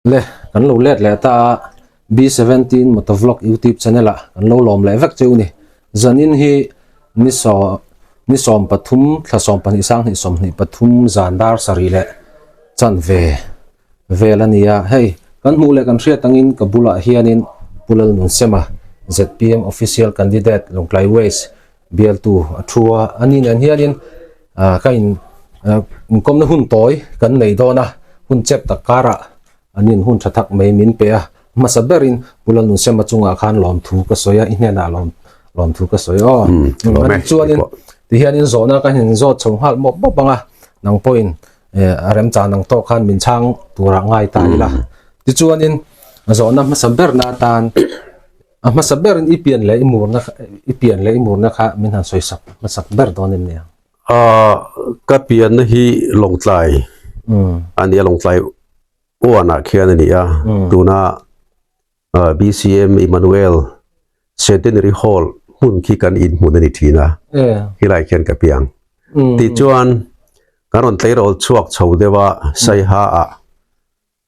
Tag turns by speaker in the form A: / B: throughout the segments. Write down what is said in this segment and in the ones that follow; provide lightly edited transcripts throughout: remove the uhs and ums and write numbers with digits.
A: Le, kan lo let leh ta a, B17 Motovlog YouTube channel ah kan lo lawm leh vek cheu ni. Zanin hi ni saw ni 13 thla 12 sanghnih 23 zan dar sarih leh chanve vel a ni a. Hei, kan hmuh leh kan hriat angin ka bulah hianin Pu Lalnunsema, zpm Official Candidate Lawngtlai West bialtu a thu a. Ani nen hianin ah ka in ah inkawmna hun tawi kan nei dawn a, hun chep tak karah an in hun tha tak mai min pe a. Hmasa berin Pu Lalnunsema chungah khan lawmthu ka sawi a, i hnenah lawm lawmthu ka sawi aw. Ani chuanin tihianin zawhna ka han inzawt chho nghal mawp mawp ang a, nang pawhin eh a remchan ang tawk khan min chhang turah ngai ta ila. Tichuanin zawhna hmasa berna atan A hmasa berin i pian leh i murna i pian leh i murna kha min han sawi sak hmasak ber dawn em nia?
B: A ka pianna hi Lawngtlai a ni a, Lawngtlai uanah khian a ni a, tuna BCM Emmanuel Centenary Hall hmun khi kan inhmun a ni thin a, khilai khian ka piang. Tichuan kan rawn tleirawl chhuak chho deuh a, Saiha ah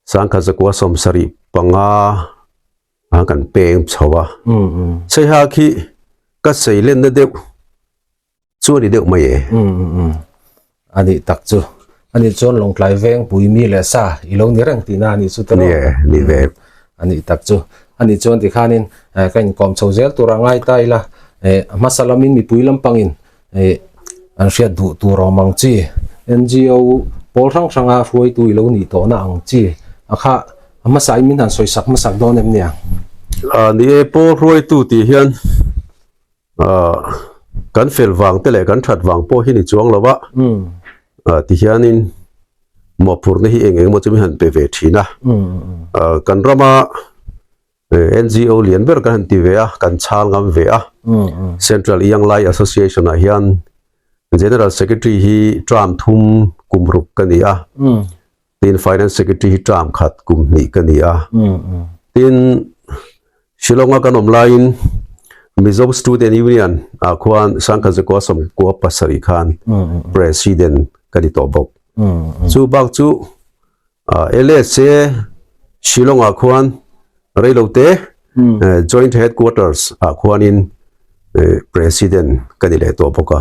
B: Sangkhat zakua 75 a kan peng chho a. Saiha khi ka seilenna deuh chu a ni deuh mai e.
A: A nih tak chu. A nih chuan Lawngtlai veng pui mi leh sa i lo ni reng tihna a nih chu tawh.
B: Ni e, ni ve.
A: A nih tak chu. A nih chuan tikhanin ka inkawm chho zel tur a ngai ta ila. Hmasa lamin mipui lampangin an hriat duh tur awm ang chi NGO pawl hrang hranga hruaitu i lo nih tawhna ang chi a kha a hmasa in min han sawi sak hmasak dawn em nia?
B: Ni e, pawl hruaitu tih hian kan fel vang te leh kan that vang pawh hi ni chuang lo a, ti hianin mawhphurhna hi eng eng emaw chu min han pe ve thin a, kan rama NGO lian ber kan han ti ve a, kan chhal ngam ve a. Central Young Lai Association ah hian General Secretary hi term thum kum ruk ka ni a. Tin Finance Secretary hi term khat kum hnih ka ni a. Tin Shillong a kan awm laiin Mizo Student Union ah khuan Sangkhat Zakua 97 khan President ka ni tawh bawk. Chu bak chu LSA Shillong ah khuan reilote Joint Headquarters ah khuanin President ka ni leh tawh bawk a.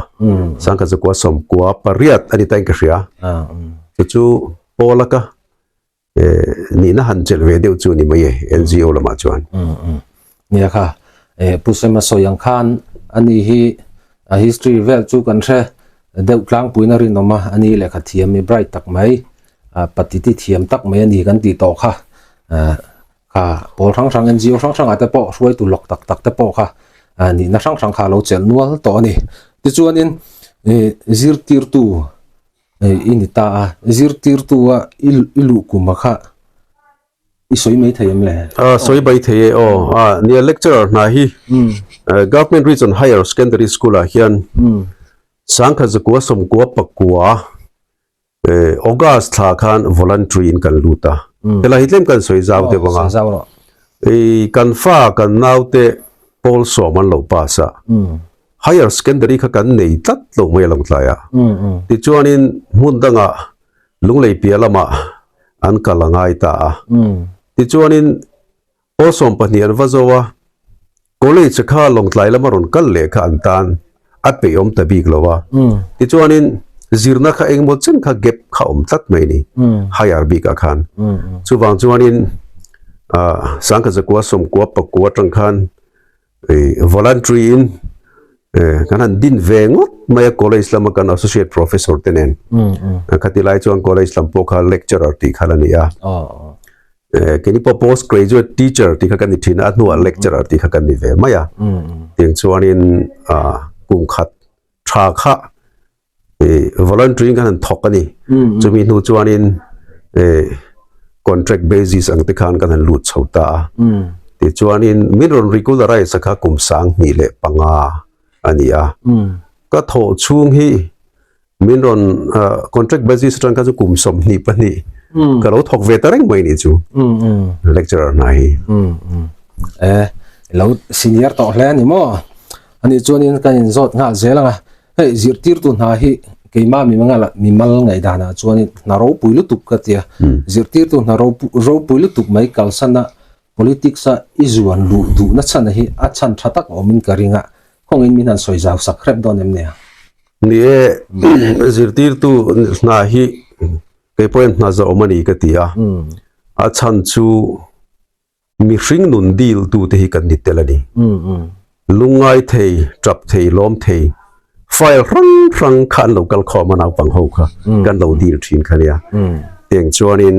B: Sangkhat zakua 98 a ni ta in ka hria. Chu chu Paula ka nihna han chelh ve deuh chu ni mai e NGO lamah chuan.
A: Nia kha Pu Sema sawi ang khan ani hi a history vel chu kan hre deuh tlangpuiin a rinawm a, ani lehkha thiam mi bright tak mai patiti thiam tak mai a ni kan tih tawh kha kha pawl hrang hrang NGO hrang hrangah te pawh hruaitu lawk tak tak te pawh kha nihna hrang hrang kha a lo chelh nual tawh a ni. Tichuanin zirtirtu i ni ta a, zirtirtu a i luh kuma kha I sawi mai thei em le?
B: A sawi mai thei e aw. A nia lecturer hna hi Government Region Higher Secondary School ah hian Sangkhat zakua 99 August thla khan voluntary in kan lut a. Helai hi tlem kan sawi zau deuh ang a. Kan fa kan naute pawl sawm an lo pass a. Higher Secondary kha kan nei tlat lo mai a lo tlai a. Tichuanin hmun dangah Lunglei piah lamah an kal a ngai ta a. Tichuanin pawl 12 an va zo a, college kha Lawngtlai lama rawn kal leh kha an tan a peihawm ta bik lo a. Tichuanin zirna kha engemaw chen kha gap kha awm tlat mai a ni, higher bikah khan. Chuvang chuanin Sangkhat zakua 99 atang khan Voluntary in kan han din ve ngawt mai a college lama kan associate professor te nen khati lai chuan college lam pawh kha lecturer tih kha la ni a keni pawh post graduate teacher tih kha kan ni thin a a hnuah lecturer tih kha kan ni ve mai a tiang chuanin kum khat tha kha voluntary kan han thawk a ni chumi hnu chuanin contract basis ang te khan kan han lut chho ta a tichuanin min rawn regularize a kha kum 2005 a ni a ka thawh chhung hi min rawn contract basis atang kha chu kum 22 ka lo thawk ve ta reng mai ni chu lecturer hna hi
A: e lo senior tawh hle a ni maw ani chuanin kan inzawt nghal zel ang a. Hei zirtirtu hna hi Keimah mimal ngaihdanah chuanin hna ropui lutuk ka tia. Zirtirtu hna ropui lutuk mai kalsana politics-a i zuan luh duhna chhan hi a chhan tha tak awmin ka ring a, khawngin min han sawi zau sak hrep dawn em nia?
B: Ni e, zirtirtu hna hi kei pawhin hna zawh awm a ni ka ti a, a chhan chu Mihring nun dil tute hi kan ni tel a ni. Lungngai thei, tap thei, lawm thei, file hrang hrang kha an lo kal khawm a naupang ho kha kan lo dil thin kha nia. Tiang chuanin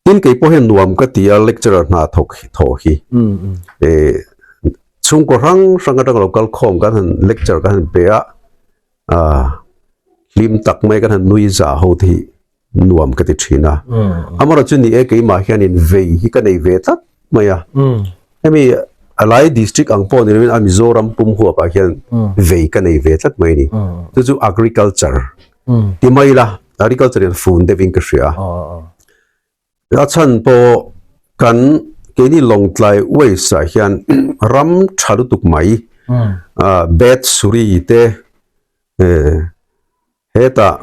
B: tin kei pawh hian nuam ka ti a lecturer hna thawk thawh hi. Chhungkaw hrang hrang atang lo kal khawm kan han lecture kan han pe a, hlim tak mai kan han nui za ho te hi nuam ka ti thin a. Amarawh chu ni e keimah hianin vei hi ka nei ve tlat mai a. Hemi alai district ang pawh ni lovin a Mizoram pum huapah hian vei ka nei ve tlat mai a ni. Chu chu agriculture ti mai ila agriculture hian fun deuhin ka hria. A chhan pawh kan keini Lawngtlai Waste ah hian ram tha lutuk mai Bed Suri te hetah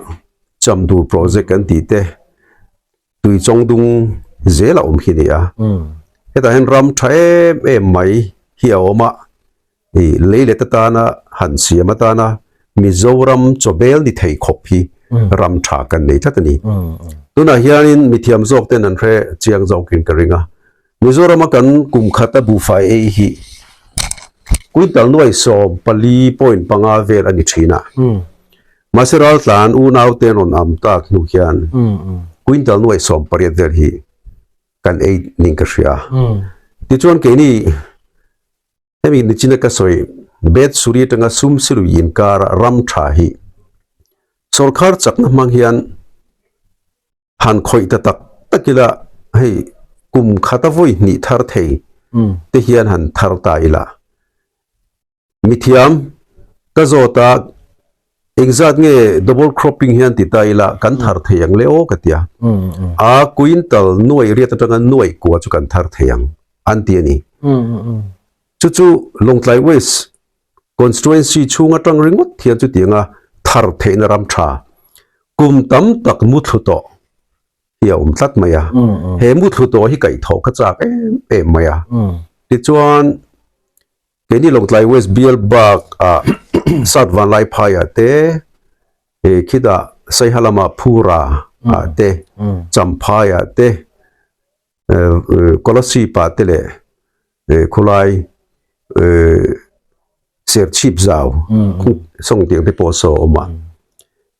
B: Chamdur project kan tih te tui chawng dung zel a awm khi a ni a. Hetah hian ram tha em em mai hi a awm a, ih lei let atana han siam atana Mizoram chawbel ni thei khawp hi ram tha kan nei tlat a ni. Tunah hianin mithiam zawk ten an hre chiang zawkin ka ring a. Mizorama kan kum khata buhfai ei hi quintal nuai 14.5 vel a ni thin a. Mahse raltlan unaute an rawn am tak hnu hian quintal nuai 18 vel hi kan ei ning ka hria. Tichuan keini hemi nichina ka sawi Bet Suri atanga Sum Silui inkara ram tha hi sorkar chakna hmang hian Han khawih ta tak tak ila hei kum khata vawi hnih thar thei te hian han thar ta ila. Mithiam ka zawt a, engzat nge double cropping hian ti ta ila kan thar thei ang le aw ka ti a. A quintal nuai riat atanga nuai kua chu kan thar thei ang an ti a ni. Chu chu Lawngtlai West Constituency chhung atang ringawt hian chutianga thar theihna ram tha kum tam tak muthlu tawh hi a awm tlat mai a. He muthlu tawh hi kaihthawh ka chak em em mai a. Tichuan keini Lawngtlai West Bial bak ah Sat Vanlai phaiah te khitah Saiha lamah Phura ah te Champhai ah te Kolasib ah te leh khulai Serchhip zau sawng tiang te pawh saw a awm a.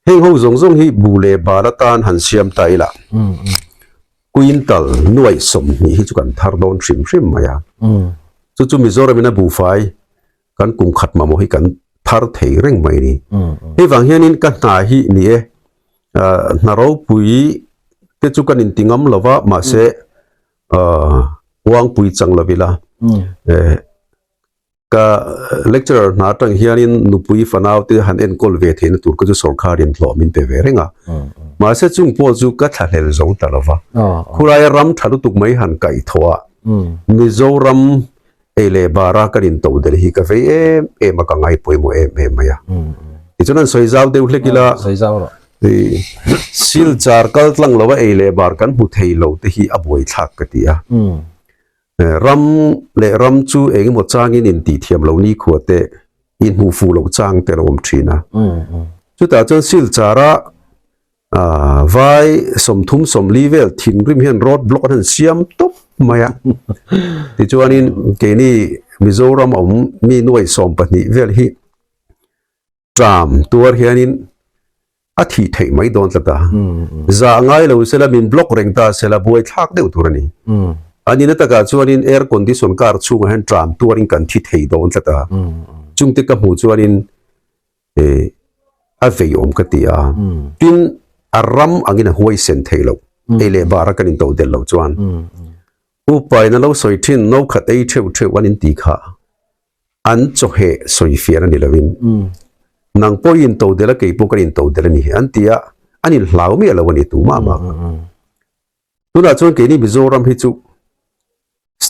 B: Heng ho zawng zawng hi bu leh bal atan han siam ta ila quintal nuaih 20 hi chu kan thar dawn hrim hrim mai a. Chu chu Mizoram in a buhfai kan kum khat mamawh hi kan thar thei reng mai a ni. Hei vang hianin ka hna hi ni e, hna ropui te chu kan inti ngam lo va, mahse uangpui chang lo ila ka lecturer hna atang hianin nupui fanau te han enkawl ve theihna tur ka chu sorkarin hlawh min pe ve reng a. Mahse chung pawh chu ka thlahlel zo ta lo va. Khulaia ram tha lutuk mai han kaihthawh a, Mizoram Ei leh bara kan in to del hi ka vei em em a ka ngai pawimawh em em mai a. Tichuan an sawi zau deuh hlek ila.
A: Sawi zau rawh.
B: Silchar kal tlang lo a ei leh bar kan hmu thei lo te hi a buai thlak ka ti a. Ram leh ram chu eng emaw changin in tih thiam lo nikhua te in hmuh fuh loh chang te lo awm thin a. Chutah chuan Silchar a Vai 30 40 vel thinrim hian road block an han siam tawp mai a. Tichuanin keini Mizoram a awm mi nuai 12 vel hi tram tuar hianin a thih theih mai dawn tlat a. Zah ngai lo sela min block reng ta sela buai thlak deuh tur a ni. A nihna takah chuanin air condition car chhungah hian tram tuarin kan thi thei dawn tlat a. Chungte ka hmuh chuanin a vei awm ka ti a, tin a ram angin a huaisen theih loh, ei leh bara kan into del loh chuan upain a lo sawi thin no khat ei theuh theuh an inti kha an chawheh sawi fian a ni lovin nang pawh i into del a kei pawh kan into del a ni an ti a, an inhlau miah lo a ni tumah mah. Tunah chuan keini Mizoram hi chu.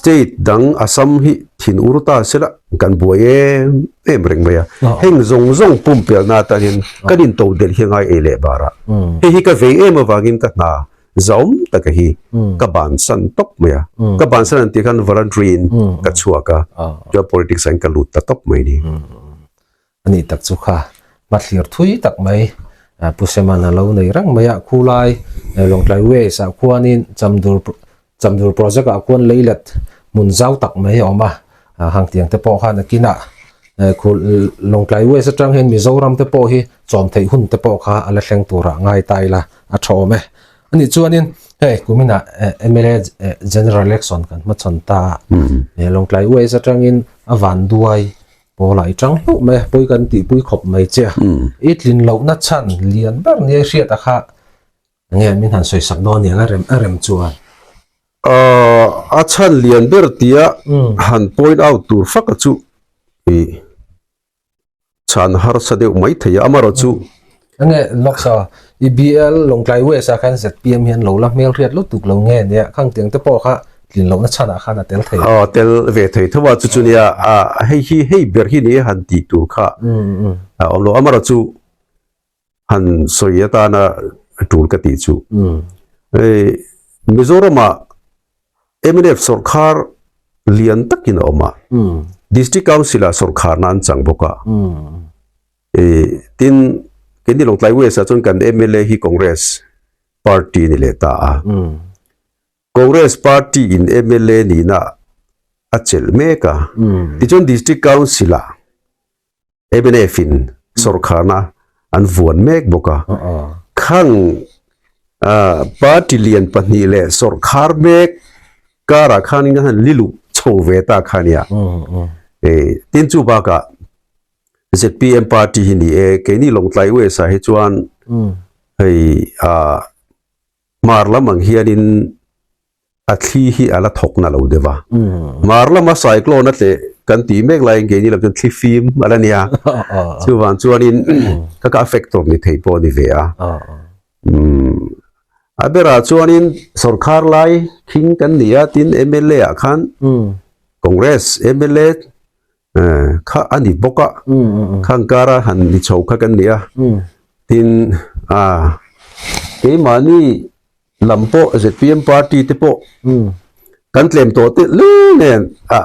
B: State dang Assam hi thin ur ta sela kan buai em em reng mai a. Heng zawng zawng pumpelna atan hian kan into delh hi a ngai ei leh bar a. Hei hi ka vei em avangin ka hna zawm taka hi ka bansan tawp mai a. Ka bansan an tih khan voluntary in ka chhuak a, chuan politics ah hian ka lut ta tawp mai a ni.
A: A nih tak chu kha hmathlir thui tak mai Pu Seman a lo nei reng mai a, khulai Lawngtlai West ah khuanin Chamdur Chamdur project ah khuan leilet hmun zau tak mai a awm a, hang tiang te pawh khan a kinah khu Lawngtlai West atang hian Mizoram te pawh hi chawm theih hun te pawh kha a la thleng turah ngai ta ila a tha awm e. A nih chuanin hei kuminah mla General Election kan hmachhawn ta a, Lawngtlai West atangin a vanduai Pawlah i tang hlauh mai a, pawi kan tihpui khawp mai che a. I tlin lohna chhan lian ber nia i hriat a kha nge min han sawisak dawn aniang a rem a rem chuan.
B: A chhan lian ber tia han point out tur fak a chu i chhan harsa deuh mai thei a, amaherawhchu
A: Enge Lok Sabha i BL Lawngtlai West ah khan zpm hian lo la hmel hriat lutuk lo nge nia khang tiang te pawh kha tlin lohna chhan ah khan a tel thei.
B: Aw tel ve thei tho a chu chu nia a hei hi hei ber hi ni han tih tur kha a awm lo amaherawh chu han sawi atana tul ka tih chu hei Mizoram ah mnf sawrkhar lian takin a awm a District Council ah sawrkharna an chang bawk a. Tin, keini Lawngtlai West ah chuan kan mla hi Congress party ni leh ta a. Congress party in mla nihna a chelh mek a. Tichuan District Council ah mnf in sawrkharna an vuan mek bawk a. Khang party lian pahnih leh sawrkhar mek karah khanin an han liluh chho ve ta kha nia. Tin chu bakah ZPM party hi ni e, keini Lawngtlai West ah hi chuan hei ah hmar lam ang hianin a thli hi a la thawk na lo deuh a. Hmar lama cyclone a tleh kan tih mek laiin keini lam chuan thli fim a la nia. Chuvang chuanin ka ka factor ni thei pawh a ni ve a. A berah chuanin sorkar lai khing kan ni a, tin mla ah khan Congress mla kha a ni bawk a khang kara han ni chho kha kan ni a tin a keimahni lam pawh zpm party te pawh kan tlem tawh te leng nen a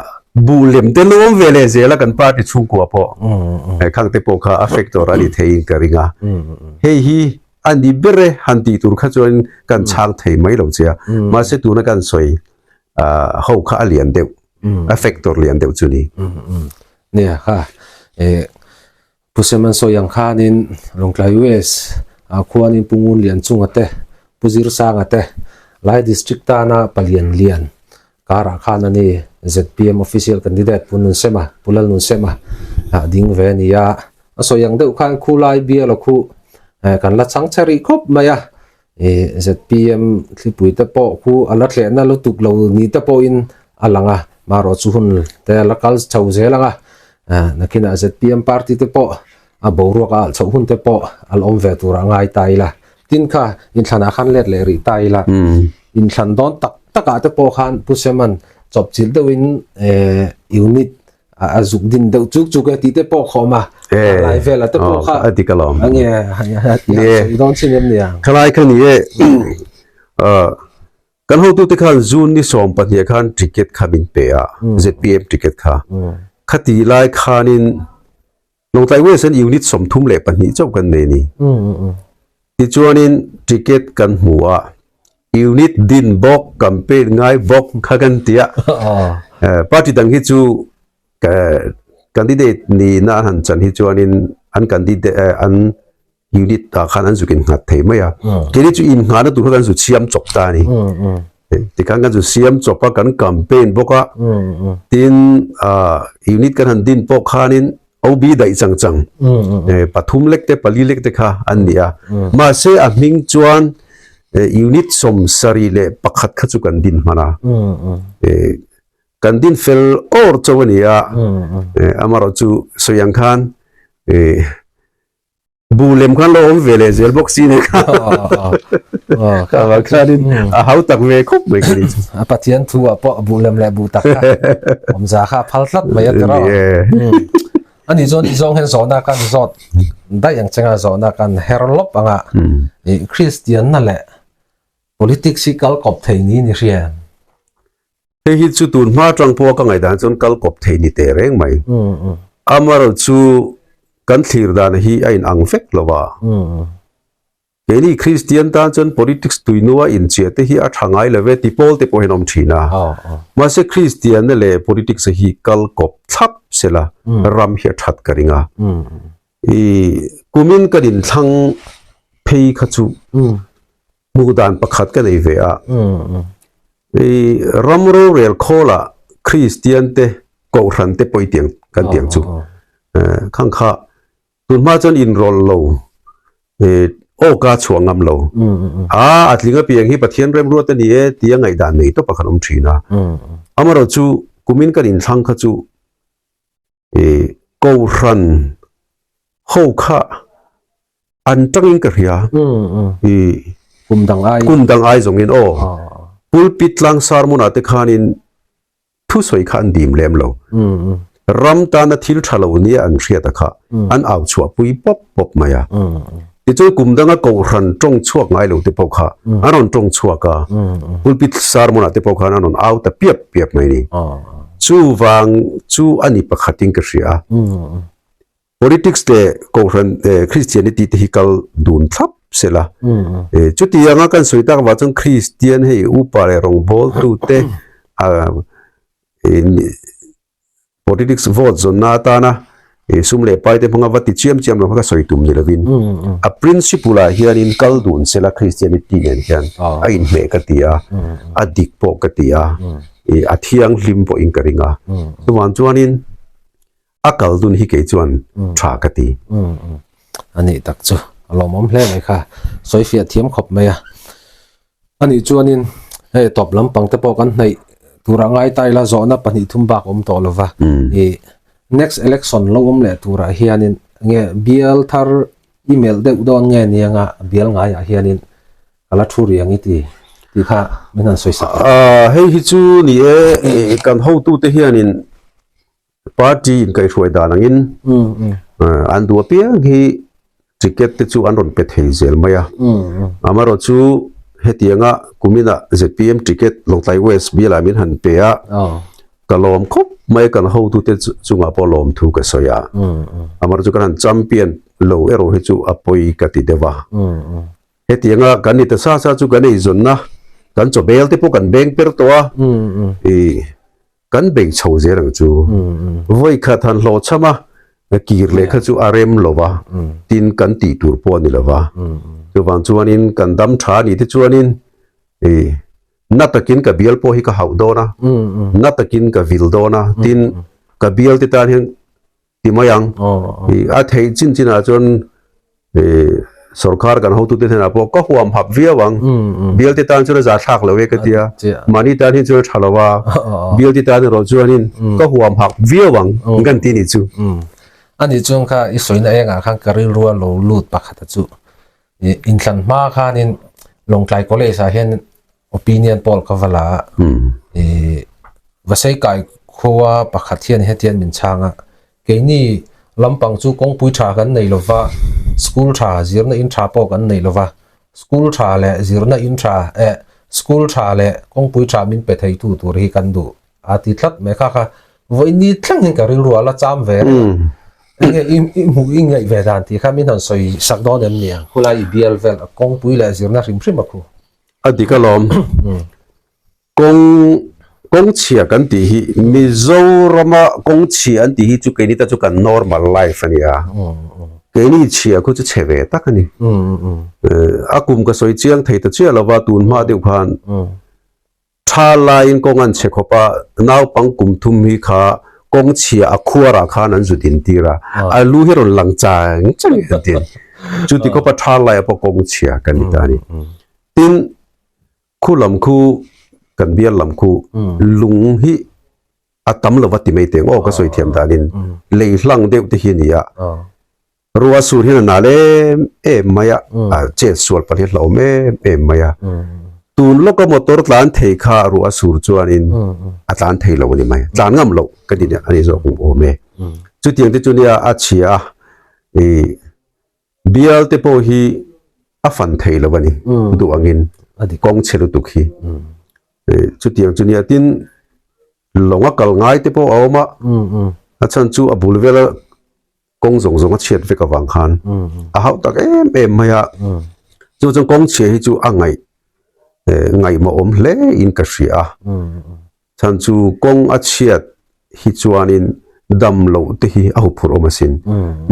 B: bu lem te lawm ve leh zel a kan party chhungkua pawh khang te pawh kha a factor a ni theiin ka ring a hei hi a ni ber e han tih tur kha chuan kan chhang thei mai lo che a mahse tuna kan sawi ho kha a lian deuh a factor lian deuh chu ni.
A: Nia kha eh Pu Seman sawi ang khanin Lawngtlai West ah khuanin Pu Ngun Lian chunga te Pu Zirsanga te Lai District tana palian lian karah khan a ni zpm official candidate Pu Nunsema Pu Lalnunsema ah ding ve a ni a a sawi ang deuh khan khulai bial a khu kan la chang che rih khawp mai a Ih zpm thlipui te pawh khu a la thlehna lutuk lo ni te pawhin a lang a, marawh chu hun te a la kal chho zel ang a, nakinah zpm party te pawh a boruak a alh chhoh hun te pawh a la awm ve tur a ngai ta ila, tin kha inthlanah khan let leh rih ta ila, inthlan dawn tak takah te pawh khan Pu Seman chawpchilh deuhin unit a zuk din deuh chuk chuk e tih te pawh khawm a lai vel a te pawh kha
B: a dik alawm
A: ange i dawn chin em nia
B: khalai kha ni e kan hotu te khan June ni 12 khan ticket kha min pe a ZPM ticket kha khati lai khanin Lawngtlai West an unit 32 chauh kan nei ni tichuanin ticket kan hmu a unit din bawk campaign ngai bawk kha kan ti a party dang hi chu candidate nihna an han chan hi chuanin an candidate an unit ah khan an zuk innghat thei mai a keini chu innghahna tur kha kan zu siam chawp ta a ni tikhan kan zu siam chawp a kan campaign bawk a tin unit kan han din pawh khanin OB daih chang chang pathum lek te pali lek te kha an ni a mahse a hming chuan unit 71 kha chu kan din hman a kan din fel awr chauh a ni a amaherawhchu sawi ang khan. Bu lem khan lo awm ve leh zel bawk si nei kha. Ka vang khanin a hau tak ve khawp mai ka ni chu.
A: A Pathian thu ah pawh bu lem leh bu tak kha awmza kha a phal tlat mai a tiraw. Ani chuan i zawng hian zawhna kan zawt daih ang chenga zawhna kan her lawp anga i Kristianna leh politics hi kal kawp thei ni ni hria.
B: Hei hi chu tun hma atang pawha ka ngaihdan chuan kal kawp thei ni teh reng mai. Amaherawh chu kan thlir dan hi a inang vek lo a. Keini Kristian tan chuan politics tuinua inchiah te hi a tha ngai lo ve ti pawl te pawh hian awm thin a. Mahse Kristianna leh politics hi kal kawp thlap sela ram hi a that ka ring a. I kumin kan inthlang phei kha chu Hmuh dan pakhat ka nei ve a. I ram rorel khawlah Kristian te Kohhran te pawh i tiang kan tiang chu. Khang kha tun hma chuan inrawlh lo awka chhuah ngam lo. A a tling apiang hi Pathian remruat a ni e tia ngaihdan nei tawp a kan awm thin a. Amaherawh chu kumin kan inthlang kha chu I Kohhran ho kha an tangin ka hria. I
A: kum dang ai.
B: Kum dang ai zawngin aw. Pulpit tlang sermon-ah te khanin thusawi kha an dim lem lo. Ram tana thil tha lo nia an hriat a kha an au chhuahpui pawp pawp mai a. Tichuan kum danga Kohhran tawng chhuak ngai lo te pawh kha an rawn tawng chhuak a, pulpit sermon-ah te pawh khan an rawn au ta piap piap mai a ni. Chuvang chu a ni pakhatin ka hria a. Politics leh Kohhran Christianity te hi kal dun thlap sela. Chuti anga kan sawi tak avang chuan Kristian hei upa leh rawngbawltute Politics vote zawnna atana sum leh pai te hmanga va ti chiam chiam lo kha ka sawi tum ni lovin a principle ah hianin kal dun sela Christianity nen hian a inhmeh ka ti a, a dik pawh ka ti a, a thianghlim pawhin ka ring a. Chuvang chuanin a kal dun hi kei chuan tha ka ti.
A: A nih tak chu a lawmawm hle mai kha, sawi fiah thiam khawp mai a. Anih chuanin hei tawp lampang te pawh kan hnaih turah ngai ta ila zawhna 2 3 bak awm tawh lova. I next election lo awm leh turah hianin nge bial thar email deuh dawn nge nianga bial ngaiah hianin ka la thu riang i ti tih kha min han sawi sak.
B: Hei hi chu ni e kan hotute hianin Party inkaihhruai dan angin an duh apiang hi ticket te chu an rawn pe thei zel mai a. Amaherawh chu hetianga kuminah zpm ticket Lawngtlai West bialah min han pe a, ka lawm khawp mai kan hotute chungah pawh lawmthu ka sawi a. Amaherawh chu kan han champion lo erawh hi chu a pawi ka ti deuh a. Hetianga kan ni ta sa sa chu kan eizawnna kan chaw bel te pawh kan beng per tawh a, i kan bei chho zel ang chu. Vawi khat han hlawh chham a, kir leh kha chu a rem lo va, tin kan tih tur pawh a ni lo va. Chuvang chuanin kan dam tha a nih te chuanin i na takin ka bial pawh hi ka hauh dawn a, na takin ka vil dawn a, tin ka bial te tan hian ti mai ang. A theih chin chinah chuan sorkar kan hotute hnenah pawh ka huam hap viau ang. Bialte tan chuan a za thlak lo e ka tia. Mahni tan hi chuan a tha lo a. Bialte tan erawh chuanin ka huam hap viau ang kan ti nih chu.
A: Ani chuan kha i sawina engah khan ka rilru a lo lut pakhat a chu. Inthlan hma khanin Lawngtlai College ah hian opinion poll ka va la a. Vasei kai khua pakhat hian hetian min chhang a, keini lampang chu kawngpui tha kan nei lova, school tha zirna in tha pawh kan nei lova, school tha leh zirna in tha eh school tha leh kawngpui tha min pe theitu tur hi kan duh a ti tlat mai kha kha vawiin thleng hian ka rilru a la cham ve reng a. Enge i i hmuh i ngaih ve dan tih kha min han sawi sak dawn em ni ang khulai i bial vel kawngpui leh zirna hrim hrim a khu.
B: A dik alawm. Kawng kawng chhia kan tih hi Mizorama kawng chhia an tih hi chu keini ta chu kan normal life a ni a. Keini chhia khu chu chhe ve tak a ni. A kum ka sawi chiang thei ta chiah lova tun hma deuh khan tha laiin kawng an chhe khawp a, naupang kum thum hi kha kawng chhia a khuarah khan an zu din tir a, a lu hi rawn lang chang chang an ti a ni. Chuti khawpa tha laiah pawh kawng chhia kan ni ta a ni. Tin, khu lam khu kan bial lam khu lung hi a tam lova ti mai teng aw ka sawi thiam danin lei hlang deuh te hi a ni a. Rua sur hian a nal em em mai a, a chet sual pahnih a hlauhawm em em mai a. Tun lawka motor tlan thei kha ruah sur chuanin a tlan thei lo a ni mai, tlan ngam loh ka ti a ni zawk awm e. Chutiang te chu nia a chhia a, ih bial te pawh hi a fan thei lo a ni duh angin kawng chhe lutuk hi. Chutiang chu nia tin lawng a kal ngai te pawh a awm a, a chhan chu a bul vela kawng zawng zawng a chhiat vek avang khan a hauh tak em em mai a chu chuan kawng chhia hi chu a ngaih eh ngaihmawh awm hle in ka hria a chhan chu kawng a chhiat hi chuanin dam loh te hi a huphurh awm asin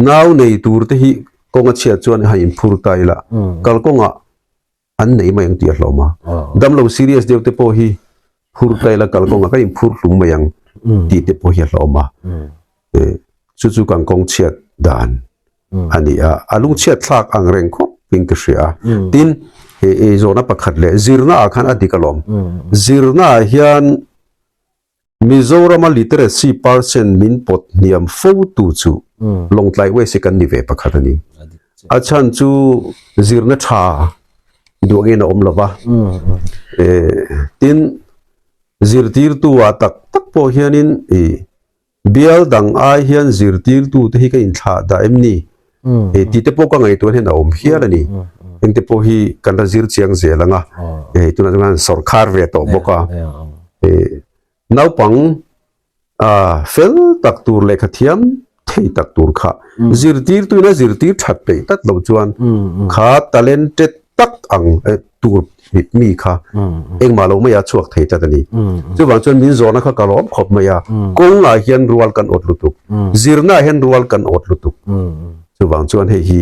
B: nau nei tur te hi kawng a chhiat chuan a han inphur ta ila kalkawngah an nei mai ang tih a hlawm a. Damlo serious deuh te pawh hi phur ta ila kalkawngah kan inphur hlum mai ang tih te pawh hi a hlawm a. Chu chu kan kawng chhiat dan a ni a, a lungchhiat thlak ang reng khawp in ka hria a. Tin, he eizawnna pakhat leh zirna ah khan a dik alawm. Zirna ah hian Mizorama literacy percent min pawt hniam fo tu chu Lawngtlai West hi kan ni ve pakhat a ni. A chhan chu zirna tha duangin a awm lo va. Tin, zirtirtu ah tak tak pawh hianin bial dang ai hian zirtirtu te hi ka inthlah dah em ni? Tih te pawh ka ngaihtuah hian a awm hial a ni. Engte pawh hi kan la zir chiang zel ang a, tunah chuan sawrkhar ve tawh bawk a. Naupang fel tak tur lehkha thiam thei tak tur kha zirtirtuin a zirtir that peih tlat loh chuan kha talented tak ang tur mi kha engmah lo mai a chhuak thei tlat a ni. Chuvang chuan min zawhna kha ka lawm khawp mai a, kawngah hian rual kan awt lutuk, zirnaah hian rual kan awt lutuk. Chuvang chuan hei hi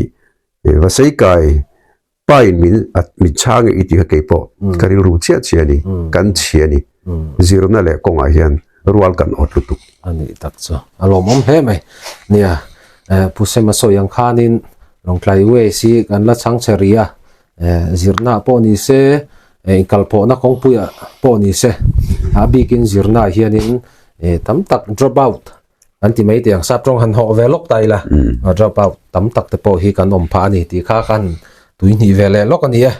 B: Vaseikai pain min min chhang e i tih kha kei pawh ka rilru chiah chiah a ni, kan chhia a ni. Zirna leh kawngah hian rual kan awt lutuk.
A: A nih tak chu a lawmawm hle mai. Nia, Pu Sema sawi ang khanin Lawngtlai West hi kan la chhang chhe rih a, Zirna pawh ni se, inkalpawhna kawngpuiah pawh ni se, a bikin zirnaah hianin tam tak drop out an ti mai tih ang, sap tawng han hawh ve lawk ta ila, drop out tam tak te pawh hi kan awm phah a ni tih kha khan tui hnih ve leh lawk a ni e.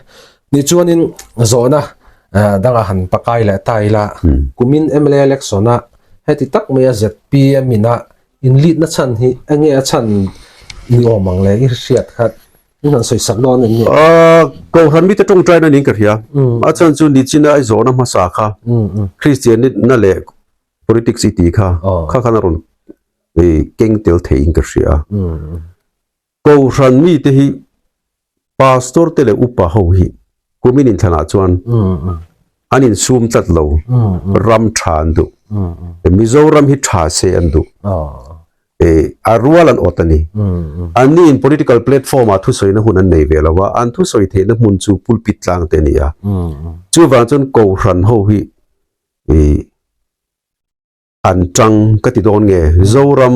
A: Ni chuanin zawhna danga han pakai leh ta ila, kumin mla election a heti tak maia zpm ina in lead na chhan hi enge a chhan ni awm ang le i hriat kha In han sawi sak dawn em ni?
B: Kohhran mite tawngtaina niin ka hria. A chhan chu nichina i zawhna hmasa kha Kristianna leh politics i tih kha kha khan a rawn keng tel theiin ka hria. Kohhran mite hi pastor te leh upa ho hi kumin inthlanah chuan an insum tlat lo, ram tha an duh. Mizoram hi tha se an duh. A rual an awt a ni. Anni in political platform ah thusawina hun an nei ve lo a, an thusawi theihna hmun chu pulpit tlang te a ni a. Chuvang chuan Kohhran ho hi an tang ka ti dawn nge, Zoram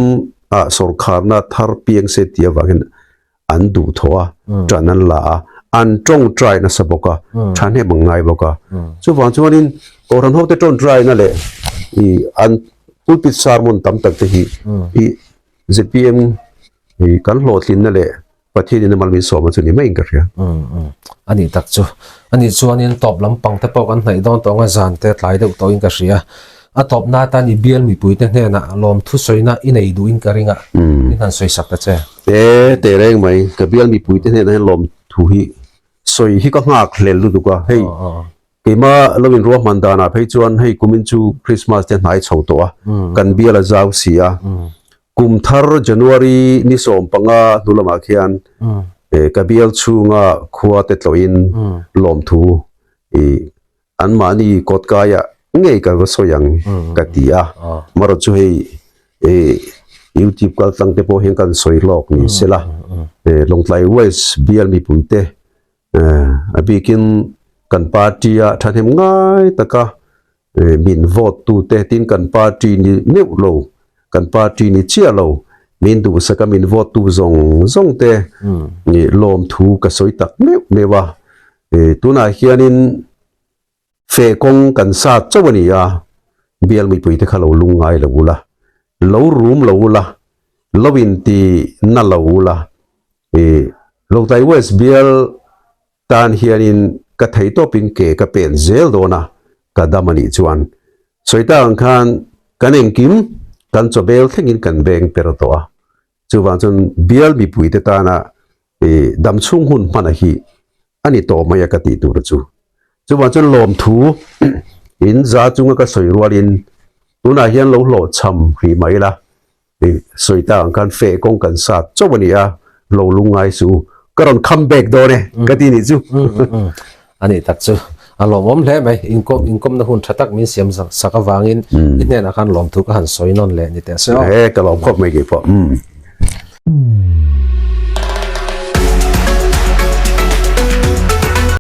B: ah sawrkharna thar piang se tih avangin an duh thaw a, tan an la a, an tawngtai nasa bawk a, thahnem an ngai bawk a. Chuvang chuanin Kohhran hote tawngtaina leh ih an pulpit sermon tam tak te hi ih zpm ih kan hlawhtlinna leh Pathianin a mal min sawm a chu ni maiin ka hria.
A: A nih tak chu. A nih chuanin tawp lampang te pawh kan hnaih dawn tawh ang a, zan te tlai deuh tawhin ka hria. A tawpna atan i bial mipuite hnenah lawmthu sawina i nei duhin ka ring a, min han sawi sak ta che.
B: E, teh reng mai, ka bial mipuite hnenah hian lawmthu hi sawi hi ka nghak hlel lutuk a, hei keima lo in ruahman danah phei chuan hei kumin chu Christmas te hnai chho tawh a, kan bial a zau si a, kum thar January ni 15 hnu lamah khian ka bial chhunga khua te tlawhin lawmthu i Anmahni kawtkaia ngei ka va sawi ang ka ti a, marawh chu hei YouTube kal tlang te pawh hian kan sawi hlawk ni sela, Lawngtlai West bial mipuite a bikin kan party a thahnem ngai taka min vote tute tin kan party ni meuh lo, kan party ni chiah lo min duhsaka min vote tu zawng zawng te lawmthu ka sawi tak meuh meuh a. Tunah hianin feh kawng kan sat chauh a ni a, bial mipuite kha lo lung ngai lo ula, lo rum lo ula, lo inti na lo ula. I Lawngtlai West bial tan hianin ka thei tawpin ke ka pen zel dawn a, ka dam a nih chuan. Sawi tak ang khan kan engkim kan chawbel thlengin kan veng per tawh a, chuvang chuan bial mipuite tana i dam chhung hun hmana hi a ni tawh mai a ka tih tur chu. Chuvang chuan lawmthu in za chunga ka sawi rualin tunah hian lo hlawhchham hrih mai ila. I sawi ta ang khan feh kawng kan sat chauh a ni a, lo lungngai suh u, ka rawn come back dawn e ka ti nih chu.
A: A nih tak chu a lawmawm hle mai, inkawm inkawmna hun tha tak min siam sak avangin i hnenah khan lawmthu ka han sawi nawn leh ni teh se aw.
B: E ka lawm khawp mai keipawh.